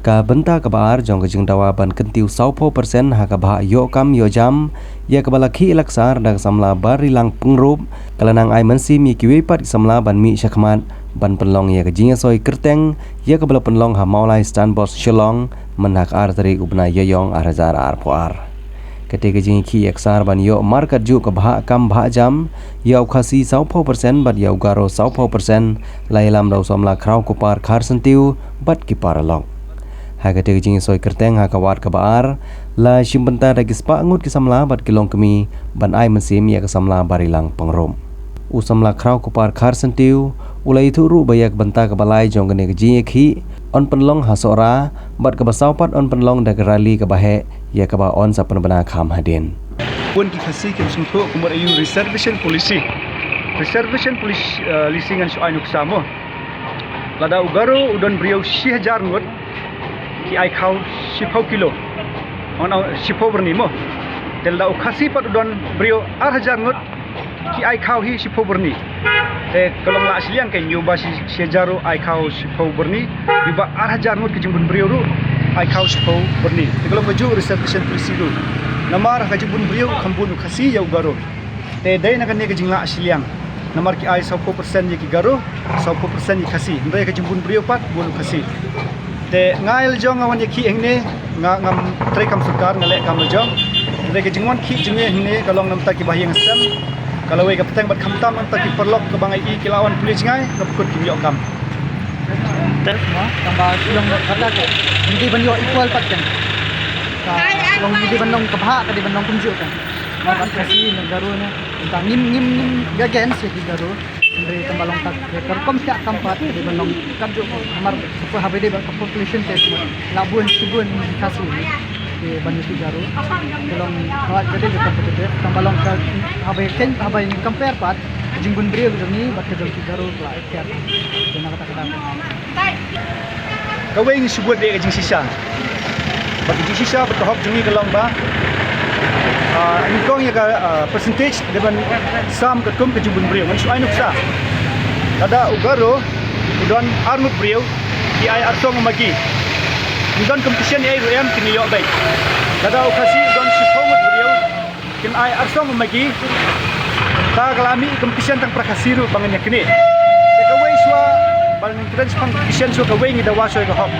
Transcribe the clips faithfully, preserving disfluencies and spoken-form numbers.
Ka bynta kaba ar jong ka jingdawa ban kyntiew sawphew percent ha ka bhah ïoh kam ïoh jam ïa kaba la khih la ksar da ka samla Barilang Pyngrope, ka la nang ai mynsiem ïa kiwei pat ki samla ban mih shakhmat ban pynlong ïa ka jingïasoi kyrteng ïa kaba la pynlong ha Mawlai Stand Boss Shillong mynha ka ar tarik u bnai Ïaïong ar hajar arphew ar. Kata ka jingïakhih ïa ksar ban ïoh markat juh ka bhah kam bhah jam, ïa u Khasi sawphew percent bad ïa u Garo sawphew percent, la ïalam da u samla Khrawkupar Kharsyntiew bad ki paralok. Ha kata ka jingïasoi kyrteng ha ka ward kaba ar, la shim bynta da ki spah ngut ki samla bad ki longkmie ban ai mynsiem ïa ka samla Barilang Pyngrope. U samla Khrawkupar Kharsyntiew u la ïathuh ruh ba ïa ka bynta kaba lai jong kane ka jingïakhih yn pynlong ha Sohra, bad kaba saw pat yn pynlong da ka rally kaba heh, ïa kaba yn sa pynbna kham hadien. Bun ki Khasi kim sngewthuh kumno ïa u reservation policy. Reservation policy, eh, lisi ngan shu ai nuksa mo. Lada u Garo u don briew shi hajar ngut, ki ai khaw shiphew kilo. Ono shiphew byrni mo. Te lada u Khasi pat u don briew ar hajar ngut, ki ai khaw hi shiphew byrni. Te ka long lah shiliang, kein ïa uba shi, shi hajar ruh ai khaw shiphew byrni, ïa uba ar hajar ngut ka jingbun briew ruh ai khaw shiphew byrni. Te ka long kajuh reservation policy ruh. Namar ka jingbun briew kham bun u Khasi ïa u Garo. Te dei na kane ka jinglah shiliang. Namar ki ai sawphew percent ïa ki Garo, sawphew percent ïa ki Khasi. Hynrei ka jingbun briew pat bun u Khasi. Te nga la jong nga wan ïakhih hangne, nga ngam treikam sorkar, nga leh kam la jong. Hynrei ka jingwan khih jong ngi hangne ka long namar ki bahaïing hasem, ka lawei ka bteng bad khamtam namar ki paralok kaba nga ïohi ki la wan pule jngai, ka pynkut kim ïoh kam. Te mo, tang ba ki long ka la ka. Ngi dei ban ïoh equal pat kan. Ka long ngi dei ban long ka bhah, ka dei ban long kumjuh kan. Namar Khasi ne Garo ne. Tang ngim, ngim, ngim against ïa ki Garo. Hynrei tang ba long tak, ka rukom thiah kam pat, ka dei ban long kumjuh. Namar ka haba dei ba ka population te mo. La bun, shibun Khasi. Te ban ïa ki Garo. Ka long, ka dei ka competitive. Tang ba long ka, haba kein, haba compare pat, ka jingbun briew jong ngi bad ka jong ki Garo ka la khiar. Te na kata ka daw. Kawei ngi shu bud ïa ka jingshisha. Bad ka jingshisha bad ka hok jong ngi ka long ba, ah, nyngkong ïa ka, ah, percentage dei ban sam katkum ka jingbun briew. Ngan shu ai nuksa. Lada u Garo u don ar ngut briew, ki ai arsong u Maggi. Ngi don competition ïa ruh em, kin ïoh beit. Lada u Khasi u don shiphew ngut briew, kin ai arsong u Maggi. Ta ka la mih competition tang para Khasi ruh ba ngan ïa kane. Te kawei shuwa ba ngan kren shaphang competition shuwa kawei ngi dawa shuwa ka hok.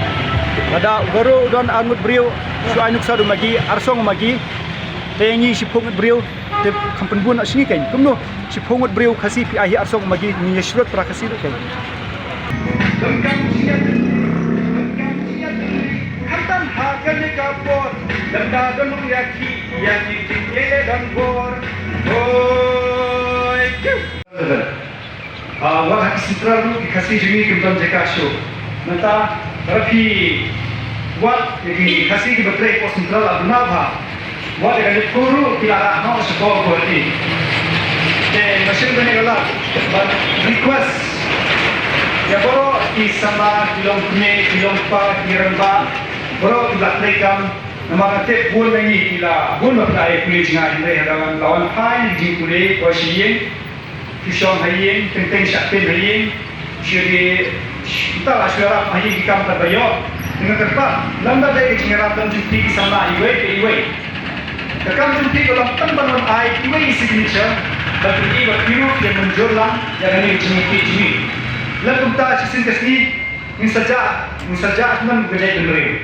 Lada u Garo u don ar ngut briew, shu ai nuksa da u Maggi, arsong u Maggi. Te ngi shiphew ngut briew, te kham pynbun noh sha ngi kein. Kumno shiphew ngut briew Khasi phi ai hi arsong u Maggi, ngi ïa shlur para Khasi ruh kein. Khamtam ha kane ka por, lada don nongïakhih ïa ki jingeh don bor. Oi. Ah, wat ha ki central ruh ki Khasi jong ngi kim don jaka shuh. Mynta lada phi wad ïa ki Khasi kiba trei hapoh central, la bun bha. Wat ïa ka lipkhur ruh ki la rah noh shapoh Guwahati. Te nga shim kane ka lad ban request ïa baroh ki samla, ki longkmie, ki longkpa, ki rangbah, baroh kiba la trei kam. Namar nga tip bun na ngi ki la bun ba ki la ïa pule jngai, hynrei haba la wan phai na ki jingpule, poi sha ïing, ki shong ha ïing, teng teng shah pyn ha ïing, shu ïa, mynta la shu ïarap ha ïing ki kam kaba ïoh. Te nga kyrpad, lada dei ka jingïarap jong phi ki samla iwei pa iwei, ka kam jong phi ka long tang ban wan ai iwei i signature, bad phi i bad phi ruh phin mynjur lang ïa kane ka jingïakhih jong ngi. Lada kumta shisien ka sngi ngin sa jah, ngin sa jah kumno ka jaitbynriew.